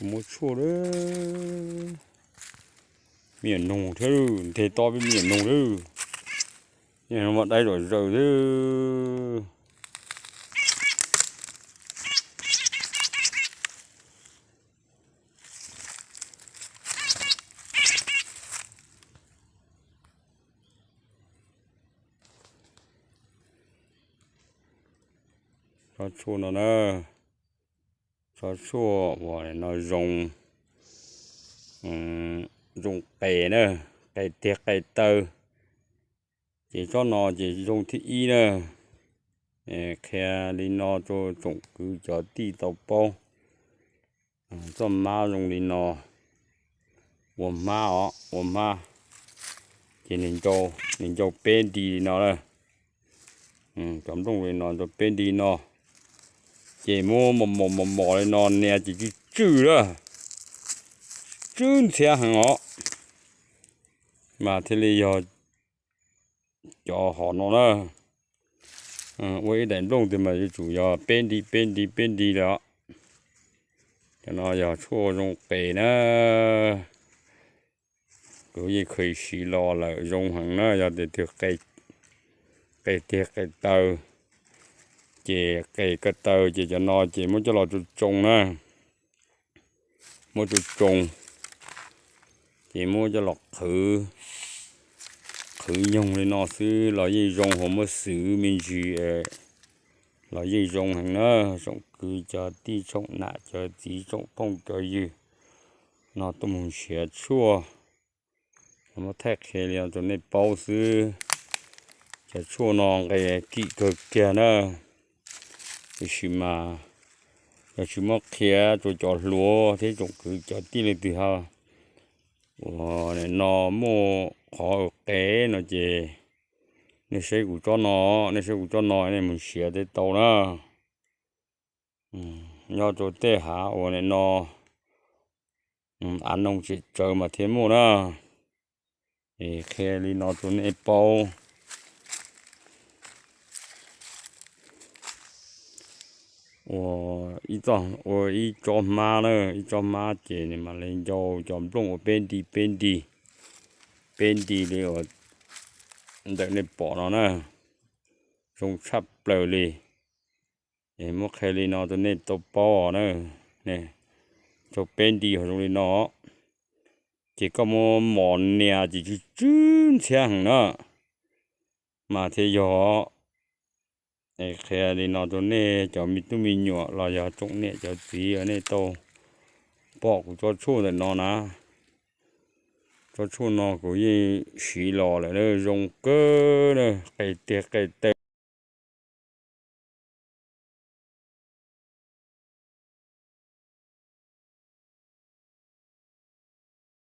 Muab tshuaj lawm. Me nyuam noog thiab, nte toj peb me nyuam noog thiab. Muaj dai zom zaws thiab. Tsob tshuaj no na, tsob tshuaj uas no zoo, zoo qe na, qe tiag qe taw. Ces tsob no ces zoo thib ib na. Qhia li no rau tsoom kwv cov tij tau paub. Txoj hmab zoo li no, ua hmab os, ua hmab, ces nws ncau peb nti li no na. Cov nplooj li no ncau peb nti no, ces muab mos mos mos mos li no nias ces tsw tsw na, tsw ntxhiab heev os, mas thiaj li yog cov hom no na. Ua ib daim nplooj tiag mas yuav tsum yog peb nti peb nti peb nti lawm os. Cov no yog tshuaj zoo qes na, kuv yeej kheev siv los lawm, zoo heev na, yog tias twg qe tiag qe taw, ces qe ko taw ces cov no ces muab coj los tsoo tsoo na, muab tsoo tsoo, ces muab coj los qhwv, qhwv nyoog li no xwb los yeej zoo, ho muab xwv me ntsis los yeej zoo heev na. Tsoom kwv cov tij, tsoom nam cov txiv, tsoom phooj cov ywg, no tuaj mus nrhiav tshuaj, muab thaij qhia li no rau nej paub xwb. Cov tshuaj no nqe kim kawg kiag na, tiam sis mas yog tsis muab qhia rau cov hluas thiab tsoom kwv cov tij leej twg ho uas nim no muaj qhov qes no ces nej saib kuv tsob no, nej saib kuv tsob no nej mus nrhiav thiaj tau na. Nyob rau tej hav uas nim no av noo tseem tsawv mas thiaj muaj na. Es qhia li no rau nej paub. Ua ib tsob hmab na, ib tsob hmab ces nws mam li ncau cov nplooj ua peb nti peb nti, peb nti li uas ntawm nej pom no na, zoo tshaj plaws li. Es muab qhia li no rau nej tau paub os na, ncau peb nti ho zoo li no, ces koj muab mos nias ces tsw tsw ntxhiab heev na, mas thiaj yog. Es qhia li no rau nej cov me tub me nyuam los yog tsoom niam cov txiv nej tau pom kuv tsob tshuaj ntawm no na. Tsob tshuaj no kuv yeej siv los lawm na, zoo kawg na, qe tiag qe taw.